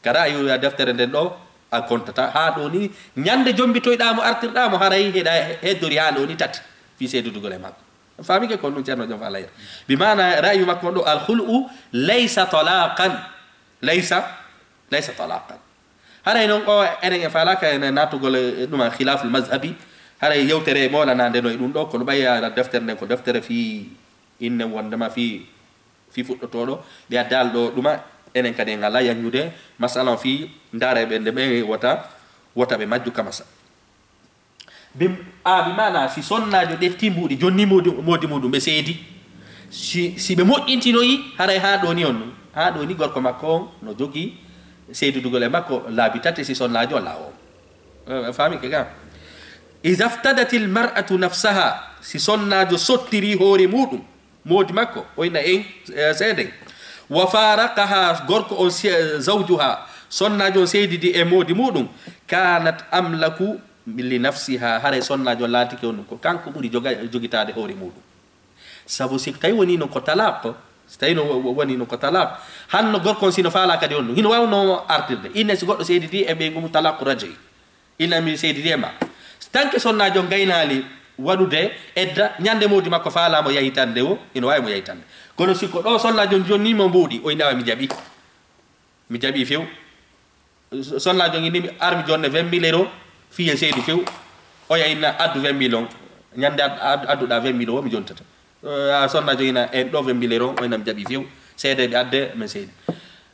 Ka ra'ayu ya deftere nden ɗo, a kontata. Haa ɗo ni, ñande jombitoyɗaa mo, artirɗaa mo, haray hiɗa heddori haa ɗo ni tati. Fii seedudugol e makko. Faamike ko ɗum Ceerno Jom Faala yir. Bi maana ra'ayu makko on ɗo, al khul'u laysa talaqan. Laysa, laysa talaqan. Haray non o, enen en faalaaka enen naatugol e ɗuma khilaful mazhabi. Haray yewtere e moolanaande no e ɗum ɗo, kono ɓay ara deftere nden ko deftere fii innen wondema fii, fii fuɗɗotooɗo, ɓe addaali ɗo ɗuma, enen kadi en alaa yaññude masala on fii ndaara e ɓe nde ɓe wota, wota ɓe majju ka masala. Bi, a, bi maana si sonnaajo ƴetti mbuuɗi, jonni moodi, moodi muɗum ɓe seedi, si, si ɓe moƴƴintinoyi, haray haa ɗo ni on, haa ɗo ni gorko makko on no jogii seedudugol e makko laabi tati si sonnaajo on laawo. Eh, faamike ga? Iza iftadatil mar'atu nafsaha, si sonnaajo sottiri hoore muɗum, moodi makko, o ina en, eh, seedey. Wa faraqaha, gorko on se-, zawjuha, sonnaajo on seedidi e moodi muɗum, kanat amlaku li nafsiha, haray sonnaajo on laatike on ko kanko ɓuri joga-, jogitaade hoore muɗum. Sabu si tawi woni non ko talaq, si tawi no wo-, wo-, woni non ko talaq, hanno gorko on si no faalaa kadi on ɗum, hino waawnoo artirde. Inne si goɗɗo seedidi e ɓeyngu mum talaqu raji. Ina mi seedidi e ma. Tant que sonnaajo on gaynaali waɗude edda, ñande moodi makko faalaa mo yahitande o, ina waawi mo yahitande. Kono si ko ɗo sonnaajo on jonni mo mbuuɗi, o ina mi jaɓi. Mi jaɓi few. Sonnaajo on inni mi ar mi jonne vingt mille euros, fii en seedi few. Oya inna addu vingt mille on. Ñande ad-, ad-, adduɗaa vingt mille o, mi jontata. Eh, a sonna joina en ɗo vingt mille euros, o ina mi jaɓi few. Seedeɓe adde, min seedi.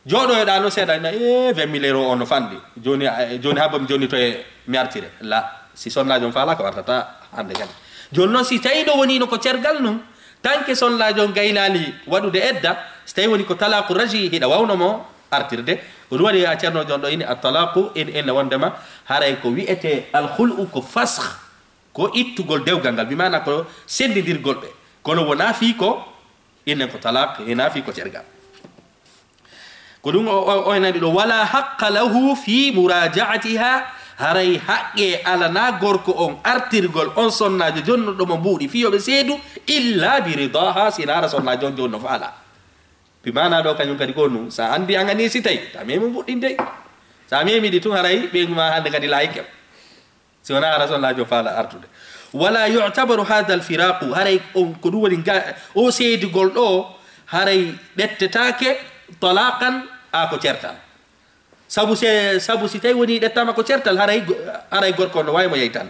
Jooɗoyoɗaa no seeɗa, ina, eh, vingt mille euros on no fanɗi. Jooni, eh, jooni habbo mi jonnito e mi artire. La, si sonnaajo on faala ko artata hannde kadi. Jooni noon si tawi ɗo woni no ko cergal nun, tant que sonnaajo on gaynaali waɗude edda, si tawi woni ko talaaku raji, hiɗa wawno mo artirde. Ko ɗum waɗi a ceerno jon ɗo ini at-talaaku, in, in wondema haray ko wi'ete al-khul'u ko fasakh. Ko ittugol dewgal ngal, bi maana ko senndidirgol ɓe. Kono wonaa fii ko, innen ko talaq, hinaa fii ko cergal. Ko ɗum o, o, o nani ɗo, "Wala haqqa lahu fi muraja'atiha", haray haqqe alanaa gorko on artirgol on sonnaajo jonnuɗo mo mbuuɗi fii yo ɓe seedu, "illa bi ridaha", sinaa hara sonnaajo on jooni no faala. Bi maana ɗo kañum kadi ko ɗum, sa anndi an ani si tawi, ta memi mbuɗɗinde. Sa memi ɗi tun haray ɓeygu ma hannde kadi laayike. Si wonaa hara sonnaajo faala artude. "Wala yu'tabaru hadha al-firaqu", haray on ko ɗum woni nga, o seedigol ɗo, haray ɓettetaake talaqan, a ko certal. Sabu se, sabu si tawi woni ɗettama ko certal, haray go-, haray gorko no wawi mo yeytan.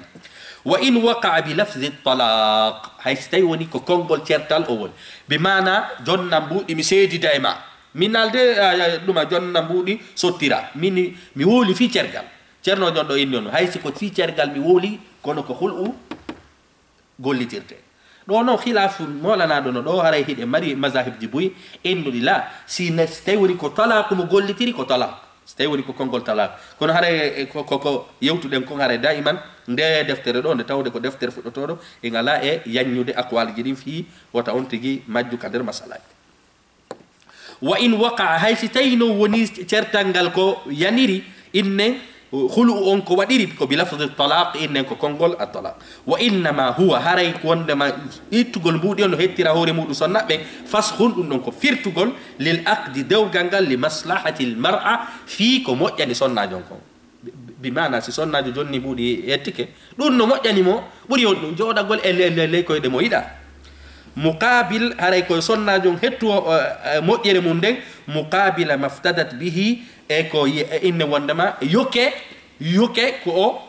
Wa in waqa'a bi lafzi talaq, hay si tawi woni ko konngol certal o woni. Bi maana, jonna mbuuɗi mi seedida e ma. Min alde, a, a, ɗuma jonna mbuuɗi sottira. Min mi woli fii cergal. Ceerno jon ɗo inni on, hay si ko fii cergal mi woli, kono ko hul'u gollitirte. Ɗo noon, khilaafu moolanaɗo no ɗo, haray hiɗe mari mazahibji buy innuɗi la. Si ne, si tawi woni ko talaaku mo gollitiri, ko talaaku. Si tawi woni ko konngol talaaku. Kono haray e ko, ko, ko yewtuɗen kon haray daiman, nde deftere ɗo, nde tawde ko deftere fuɗɗotooɗo, en alaa e yaññude aqwalji ɗin fii wota on tigi majju ka nder masalaji. Wa in waqa'a, hay si tawi no woni certal ngal ko yaniri, innen khulu'u on ko waɗiri, ko bi lafzi talaq, innen ko konngol at talaq. Wa innama huwa, haray ko wondema ittugol mbuuɗi on no hettira hoore muɗum sonna ɓen, faskhun, ɗum ɗon ko firtugol, lil aqdi, dewgal ngal, li maslahatil mar'a, fii ko moƴƴani sonnaajo on kon. Bi, bi, bi maana, si sonnaajo jonni mbuuɗi yettike, ɗum no moƴƴani mo, ɓuri on ɗum jooɗagol e le, le, ley koyɗe mo yiɗa. Muqaabil, haray ko sonnaajo on hettu o, eh, eh, moƴƴere mum nden, muqaabila maftadat bihi, e ko ye-, e inne wondema yoke, yoke ko o,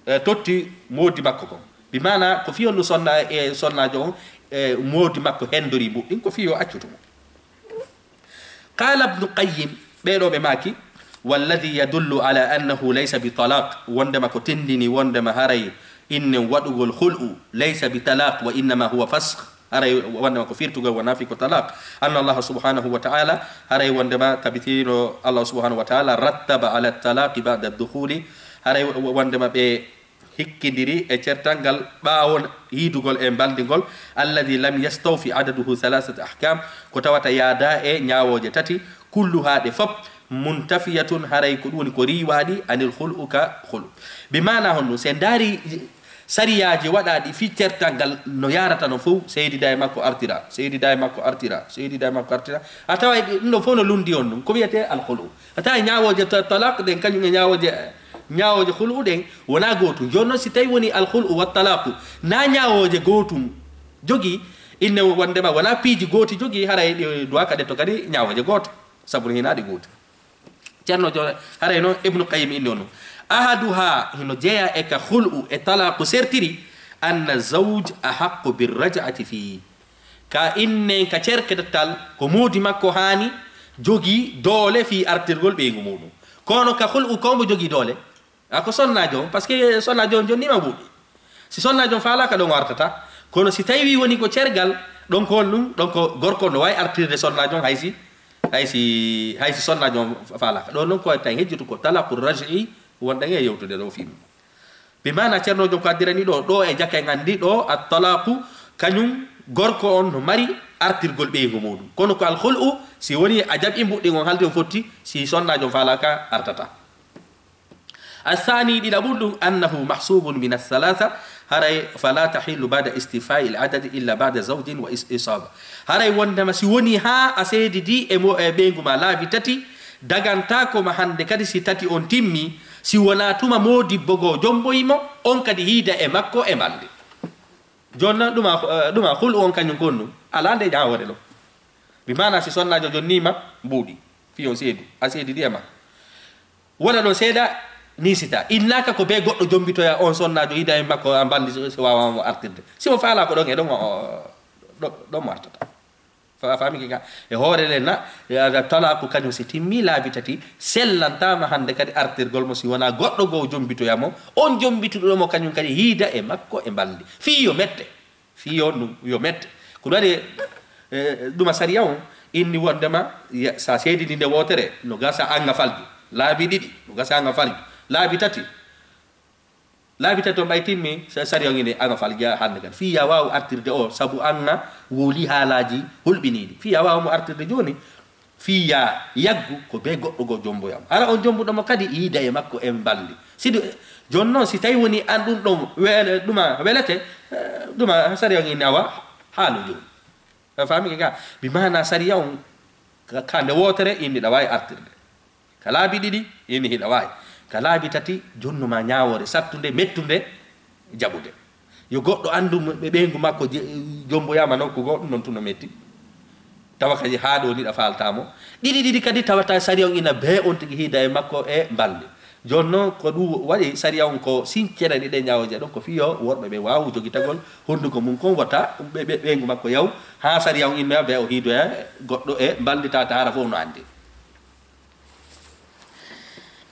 eh, totti moodi makko kon. Bi maana, ko fii on ɗum sonna, e sonnaajo on, e moodi makko hendori mbuuɗi ɗin, ko fii yo accutu mo. Qala Ibnu Qayyim, ɓee ɗoo ɓe maaki, walladhi yadullu ala annahu laysa bi talaq, wondema ko tindini wondema haray innen waɗugol khul'u laysa bi talaq wa innama huwa fasakh, haray wondema ko firtugol wonaa fii ko talaq. Anna Allaha subhanahu wa ta'ala, haray wondema tabitino Allah subhanahu wa ta'ala rattaba ala talaqi ba'da dukhuli, haray wondema ɓe hikkindiri e certal ngal ɓaawo yiidugol e mbalndingol, alladhi lam yastawfi adaduhu thalathata ahkam, ko tawata yaada e ñaawooje tati, kulluha ɗe fop, muntafiyatun, haray ko ɗum woni ko riiwaaɗi, anil khul'u, ka khul'u. Bi maana honɗum? Se ndaari sariyaaji waɗaaɗi fii certal ngal no yaarata no fow, seedida e makko artira, seedida e makko artira, seedida e makko artira. A taway ɗum ɗo fow no lundi on ɗum. Ko wiyetee al khul'u. A taway ñaawooje ta-, talaq ɗen, kañum e ñaawooje, ñaawooje khul'u ɗen, wonaa gootum. Jooni noon, si tawi woni al khul'u wa talaqu, na ñaawooje gootum jogii, inne wondema wonaa piiji gooti jogii, haray ɗi duwaa ka ɗetto kadi ñaawooje gooto, sabu no hinaa ɗi gooti. Ceerno jo-, haray noon Ibnu Qayyim inni on. Ahaduha, hino jeyaa e ka khul'u e talaqu sertiri, anna zawj ahaqqu bir raj'ati fii. Ka innen ka cerketal, ko moodi makko haani jogii doole fii artirgol ɓeyngu muuɗum. Kono ka khul'u, ko mbo jogii doole? A ko sonnaajo on, parce que sonnaajo on jonniima mbuuɗi. Si sonnaajo on faalaaka, ɗon o artata. Kono si tawi woni ko cergal, ɗon ko honɗum, ɗon ko gorko no waawi artirde sonnaajo on, hay si, hay si, hay si sonnaajo on faalaaka. Ɗon noon ko tawi hejjutu ko talaqu raj'i, wonɗen e yewtude ɗo fii mum. Bi maana ceernoojo ko addirani ɗo, ɗo e jaka en anndi ɗo at talaqu, kañum gorko on no mari artirgol ɓeyngu muuɗum. Kono ko al khul'u, si woni a jaɓi mbuuɗi on halde on fotti, si sonnaajo on faalaaka artata. Athani, ɗiɗaɓum ɗum, annahu mahsubun min athalatha, haray fala tahillu ba'da istifai al adadi illa ba'da zawjin wa is-, isaba. Haray wondema si woni haa a seedidi e mo, e ɓeyngu ma laabi tati, dagantaako ma hannde kadi si tati on timmi, si wonaa tuma moodibbo goo jomboyi mo, on kadi hiida e makko e mbalndi. Jooni noon ɗuma, eh, ɗuma khul'u on kañum ko honɗum? Alaa nde ñaawoore ɗo. Bi maana si sonnaajo jonniima mbuuɗi, fii on seedu, a seedidi e makko. Wona ɗon seeɗa, niisita. Innaaka ko bee goɗɗo jombitoya on sonnaajo, hiida e makko, a mbalndi so, so waawa mo artirde. Si mo faalaa ko ɗon e ɗon o, o, ɗo-, ɗon mo artata. Fa-, a faami ki ka? E hoore le na, e, a, talaaku kañum si timmi laabi tati, sellantaama hannde kadi artirgol mo si wonaa goɗɗo goo jombitoya mo. On jombituɗo mo kañum kadi hiida e makko e mbalndi. Fii yo mette. Fii yo ɗum, yo mette. Ko ɗum waɗi, eh, ɗuma sariya on inni wondema, ya, sa seedini nde wootere, no gasa an a falju. Laabi ɗiɗi, no gasa an a falju. Laabi tati, laabi tati on ɓay timmi, sa-, sariya on inni an a falja hannde kan. Fii ya waawu artirde o, sabu an a woli haalaaji hulɓiniiɗi. Fii ya waawu mo artirde jooni, fii ya yaggu ko bee goɗɗo goo jomboya mo. Hara on jombuɗo mo kadi, yiida e makko e mbalndi. Sidu, jooni noon, si tawi woni an ɗum ɗon we-, ɗuma welete, eh, ɗuma sariya on inni awa haalu jooni. A faami ki ka? Bi maana sariya on ka, ka nde wootere inni ɗa waawi artirde. Ka laabi ɗiɗi inni hiɗa waawi. Ka laabi tati jonnu ma ñaawoore sattunde, mettunde, jaɓude. Yo goɗɗo anndu mo-, ɓe-, ɓeyngu makko je-, jomboyaama nokku goo, ɗum noon tun no metti. Tawa kadi haa ɗo ni ɗa faaltaa mo. Ɗiɗi ɗiɗi kadi tawata sariya on ina bee on tigi hiida e makko e mbalndi. Jooni noon ko ɗum waɗi sariya on ko sincenani ɗe ñaawooje ɗon ko fiyo worɓe ɓe waawu jogitagol hunnduko mum kon wota ɓe, ɓe, ɓeyngu makko yaw haa sariya on innoya bee o hiidoya goɗɗo e mbalndi tawata hara fof no anndi.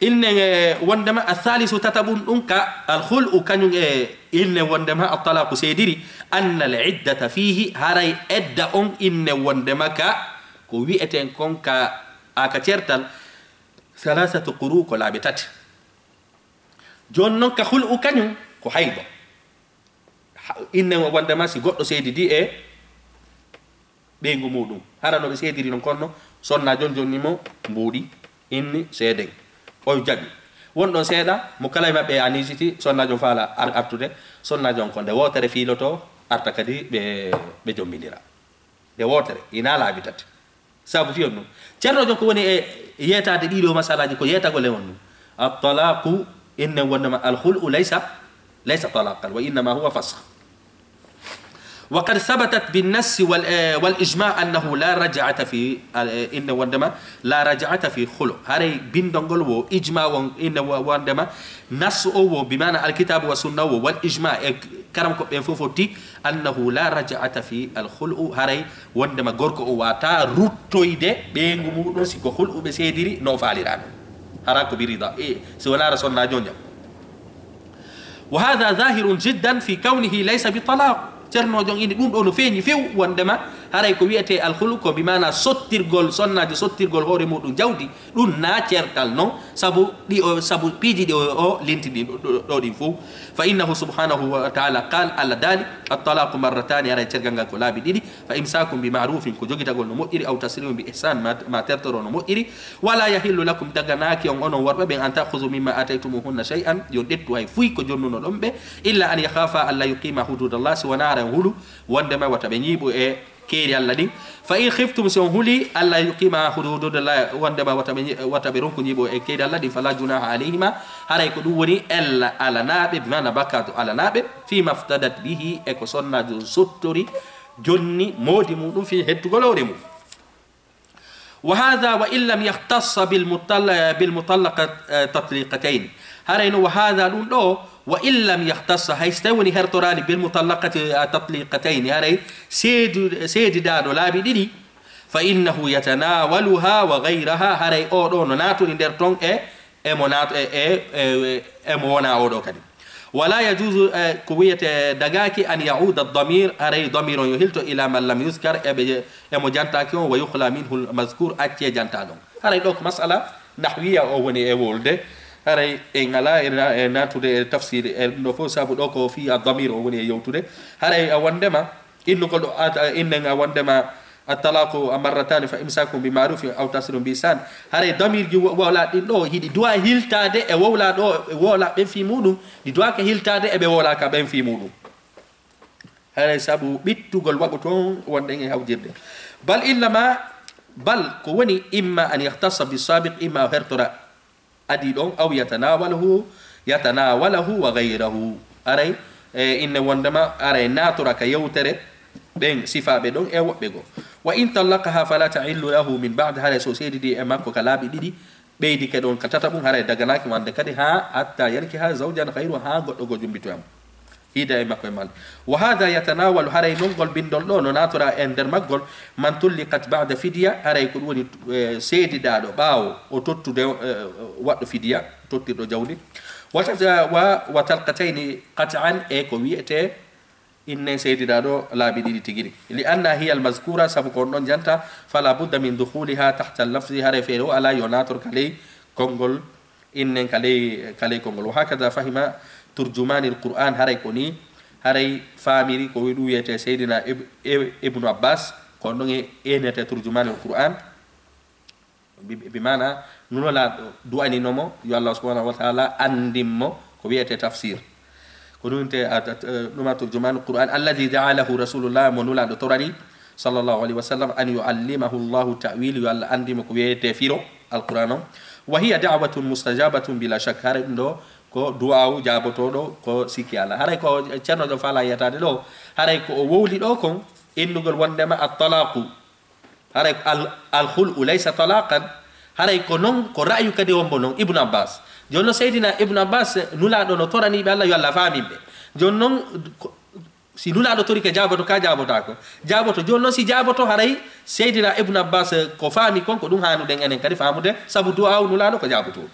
Inne wondema a salisu tata ɓum ɗum ka alhul'u kañum e inne wondema a talaku seediri anna al iddata fiihi haray edda on inne wondema ka ko wi'eten kon ka aka certal salasatu quru ko laabi tati. Jooni noon ka hul'u kañum ko hayba. Inne wondema si goɗɗo seedidi e ɓeyngu muɗum hara no ɓe seediri non konno sonna jon jonni mo mbuuɗi inni seeden o jaɓi. Won ɗon seeɗa mo kala e maɓɓe a nijiti sonna jon faala ar artude sonna jon ko nde wootere fiiloto arta kadi ɓe ɓe jombidira nde wootere ina laabi tati. Sabu fiyon ɗum ceerno jon ko woni e yeetaade ɗiɗo masalaji ko yeetagol e on ɗum. At-talaqu inne wondema al-khul'u laysa laysa talaqan wa innama huwa fasakh. Wa qad sabatat bin nassi wal, eh, wal ijma annahu la raj'ata fi, eh, inne wondema la raj'ata fi khulu. Haray bindol ngol wo ijma won inne wo- wondema nas o wo bi maana alkitabu wa sunna wo wal ijma e karam ko ɓen fof fotti annahu la raj'ata fi al khulu. Haray wondema gorko o wata ruttoyde ɓeyngu muɗum si ko khulu ɓe seediri no faalirano hara ko birida e si wonara sonna jonjam. Wa hadha zahirun jiddan fi kawnihi laysa bi talaq. Ceerno jon ini ɗum ɗo no feeñi few wondema haray ko wiyete alhulu ko bi maana sottirgol sonnaajo sottirgol hoore muɗum jawdi ɗum na certal non sabu ɗi o sabu piiji ɗi o lintini ɗo ɗin fof. Fa innahu subhanahu wa taala qal Allah daali at-talaqu marratani haray cergal ngal ko laabi ɗiɗi. Fa imsakum bi ma'rufin ko jogitagol no moƴƴiri aw tasrihun bi ihsan ma tertoro no moƴƴiri. Wala yahillu lakum daganaaki on onon worɓe ɓen an ta'khuzu mimma ataytumuhunna shay'an yo ƴettu hay fuy ko jonnunoɗon ɓe. Illa an yakhafa alla yuqima hududallah si wona hara hulu wondema wata ɓe ñiiɓu e keeri Allah ɗin. Fa in khiftum si on huli alla yuqima hududallah wondema wata ɓe wata ɓe ronku ñiiɓu e keeri Allah ɗin fala junaha alayhima. Haray ko ɗum woni ella alanaɓe bimana bakkatu alanaɓe fima ftadat bihi e ko sonnaajo sottori jonni moodi muɗum fi hettugol hoore mum. Wa hadha wa in lam yahtassa bil mutalla- bil mutallaqa tatliqatayn. Haray no wa hadha ɗum ɗo wa in lam yahtassa hay so tawi woni hertoraali bil mutallaqati tatliqatayn haray seedi seedidaɗo laabi ɗiɗi. Fa innahu yatanawaluha wa ghayraha haray o ɗo no naturi nder ton e emo naato e e e emo wona oɗo kadi. Wala yajuzu ko wiyete dagaki an yauda damir haray damir on yo hilto ila man lam yuskar eɓe emo jantaki on wa yukhla minhu mazkur acce jantaɗon. Haray ɗo ko masala nahwiya o woni e wolde. Haray en ala e natude e tafsiri e ɗum ɗo fof sabu ɗo ko fi a damir o woni e yewtude. Haray a wondema innugol ɗo innen a wondema at-talaqu marratani fa imsakun bi ma'rufin aw tasrihun bi ihsan. Haray damirji wowlaɗi ɗin ɗo hiɗi duwa hiltade e wowlaɗo e wowlaɓe ɓen fi muɗum. Ɗi duwaka hiltade eɓe wowlaka ɓen fi muɗum. Haray sabu ɓittugol waɗu toon wonɗen e hawjirde. Bal innama bal ko woni imma an yahtassa bi sabiq imma o hertora adi ɗon aw yatanawalahu yatanawalahu wa ghayrahu. Aray e inne wondema aray natora ka yewtere ɓen sifaɓe ɗon e woɓɓe goo. Wa in tallaqaha fala ta'illu lahu min ba'd haray so seedidi e makko ka laaɓi ɗiɗi ɓeydike ɗon ka tataɓum haray daganaki wande kadi ha hatta yankiha zawjan ghayru ha goɗɗo goo jumbitoyamo. Hiida e makko e mal. Wa hadha yatanawalu haray non ngol bindol ɗo no natora e nder maggol man tulliqat ba'da fidya haray ko ɗum woni seedidaɗo ɓaawo o tottude waɗɗo fidya tottirɗo jawdi. Wa talqatayni qat'an e ko wiyete inne seedidaɗo laabi ɗiɗi tigiri. Li anna hiya almazkura sabu ko on ɗon janta fala budda min dukhuliha tahta allafzi haray feere o ala yo nator ka ley konngol innen ka ley ka ley konngol. Wa hakada fahima turjumani alquran haray ko ni haray faamiri ko ɗum wiyete seydina ibnu abbas ko on ɗon e enete turjumani alquran. Bi maana nulolaaɗo du'anino mo yo allah subhanahu wa taala anndin mo ko wiyete tafsir. Ko ɗum te ɗuma turjumanu quran alladi jaalahu rasulullah mo nulaaɗo torani sallallahu alayhi wa sallam an yuallimahu llahu ta'wil yo allah anndi mo ko wiyete firo alquran on. Wa hiya da'watun mustajabatun bila shak haray ɗum ɗo ko du'awu jaabotoɗo ko sikki ala haray ko ceerno ɗo faala yiyataade ɗo haray ko o wowli ɗo kon innugol wondema at talaqu Haray ko al, al khul'u laysa talaqan. Haray ko noon, ko ra'yu kadi wonbo noon Ibnu Abbas. Jooni noon Seydina Ibnu Abbas, Nulaaɗo no toraniiɓe Allah, yo Allah faamin ɓe. Jooni noon, ko, si Nulaaɗo tori ka jaaboto, ka jaabotaako? Jaaboto. Jooni noon si jaaboto, haray Seydina Ibnu Abbas ko faami kon, ko ɗum haanuɗen enen kadi faamude, sabu du'aawu Nulaaɗo ko jaabotoo.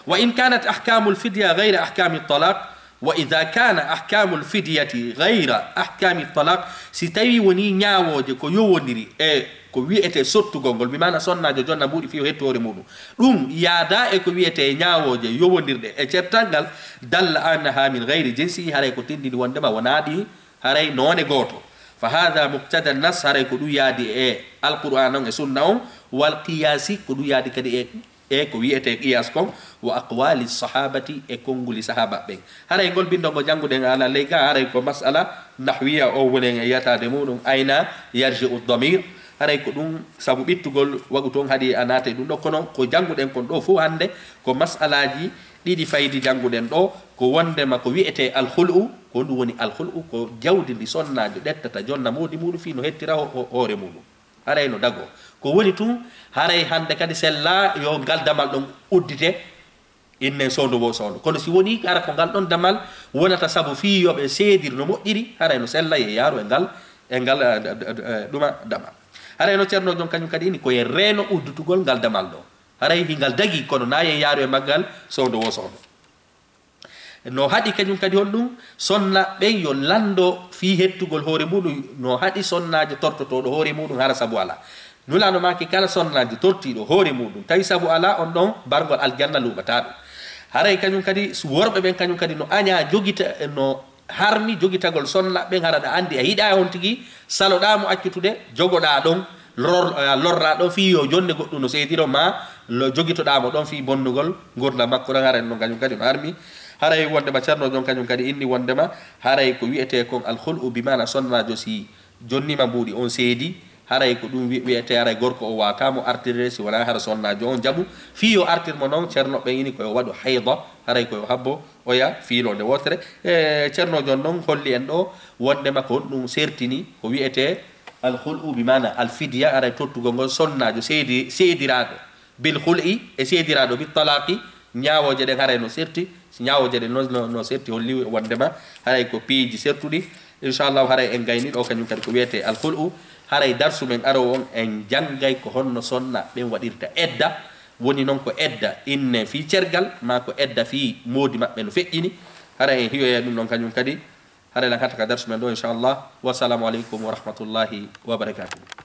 Wa in kanat ahkamul fidya ghayra ahkami talaq, wa idha kana ahkamul fidyati ghayra ahkami talaq, si tawi woni ñaawooje ko yowondiri e ko wiyetee sottugol ngol, bi maana sonnaajo jonna mbuuɗi fii o hettu hoore muuɗum, ɗum yaada e ko wiyetee ñaawooje yowondirɗe e certal ngal, dalla annaha min ghayri jinsi, haray ko tindini wondema wonaa ɗi, haray noone gooto. Fa hadha muqtada nas, haray ko ɗum yaadi e Alqur'aan on e Sunna on, wal qiyaasi, ko ɗum yaadi kadi e e ko wiyetee qiyaas kon, wa aqwali sahabati, e konnguli sahaaba ɓen. Haray ngol binndol ngo jannguɗen ala ley ga, haray ko mas'ala nahwiya o woni en e yataade muuɗum, ayna yarji'u damir. Haray ko ɗum sabu ɓittugol waɗu toon haɗi a naata e ɗum ɗo. Kono ko jannguɗen kon ɗo fof hannde ko mas'alaaji ɗiɗi faydi jannguɗen ɗo, ko wonndema ko wiyetee alkhul'u, ko ɗum woni alkhul'u, ko jawdi ndi sonnaajo ƴettata jonna moodi muuɗum fii no hettira ho-, ho-, hoore muuɗum. Haray no dagoo. Ko woni tun, haray hannde kadi sella yo ngal damal ɗon uddite, innen soondo wo soondo. Kono si woni hara ko ngal ɗon damal wonata sabu fii yo ɓe seedir no moƴƴiri, haray no sella yo yaaru e ngal, e ngal, eh, d-, d-, d-, eh, ɗuma damal. Haray no Ceerno jon kañum kadi ini ko e reeno udditugol ngal damal ɗo. Haray hingal dagi, kono na yo yaaru e maggal soondo wo soondo. No haɗi kañum kadi honɗum? Sonna ɓen yo lanndo fii hettugol hoore muuɗum, no haɗi sonnaajo tortotooɗo hoore muuɗum hara sabu alaa. Nulaaɗo maaki kala sonnaajo tortiiɗo hoore muuɗum, tawi sabu alaa, on ɗon bargol aljanna luuɓataa ɗum. Haray kañum kadi, so worɓe ɓen kañum kadi no añaa jogita, no harmi jogitagol sonna ɓen, hara ɗa anndi a yiɗaa on tigi, saloɗaa mo accutude, jogoɗaa ɗon, lor-, eh, lorraa ɗon fii yo jonne goɗɗum no seediro ma, lo-, jogitoɗaa mo ɗon fii bonnugol ngurndan makko ɗon, haray no kañum kadi no harmi. Haray wonndema Ceerno jon kañum kadi inni wonndema haray ko wiyetee kon alkhul'u, bi maana sonnaajo si jonniima mbuuɗi on seedi, haray ko ɗum wi-, wiyetee haray gorko o waawataa mo artirde si wonaa hara sonnaajo on jaɓu. Fii yo artir mo noon, Ceerno ɓen ini ko yo waɗu hayda, haray ko yo habbo oya fiiloo nde wootere. E Ceerno jon noon holli en ɗo wonndema ko honɗum sertini ko wiyetee alkhul'u, bi maana alfidya, haray tottugol ngol sonnaajo seedi-, seediraaɗo bil khul'i, e seediraaɗo bit talaqi, ñaawooje ɗen haray no serti, si ñaawooje ɗen no, no, no serti holli wonndema haray ko piiji sertuɗi. Inchallahu haray en gayni ɗo kañum kadi ko wiyetee alkhul'u. Haray darsu men arowo on en janngay ko honno sonna ɓen waɗirta edda. Woni noon ko edda inne fii cergal, maa ko edda fii moodi maɓɓe no feƴƴini. Haray en hiyoya ɗum ɗon kañum kadi. Haray lan hatta ka darsu men ɗo, inchallah. Wassalamu aleykum wa rahmatullahi wa barakatuh.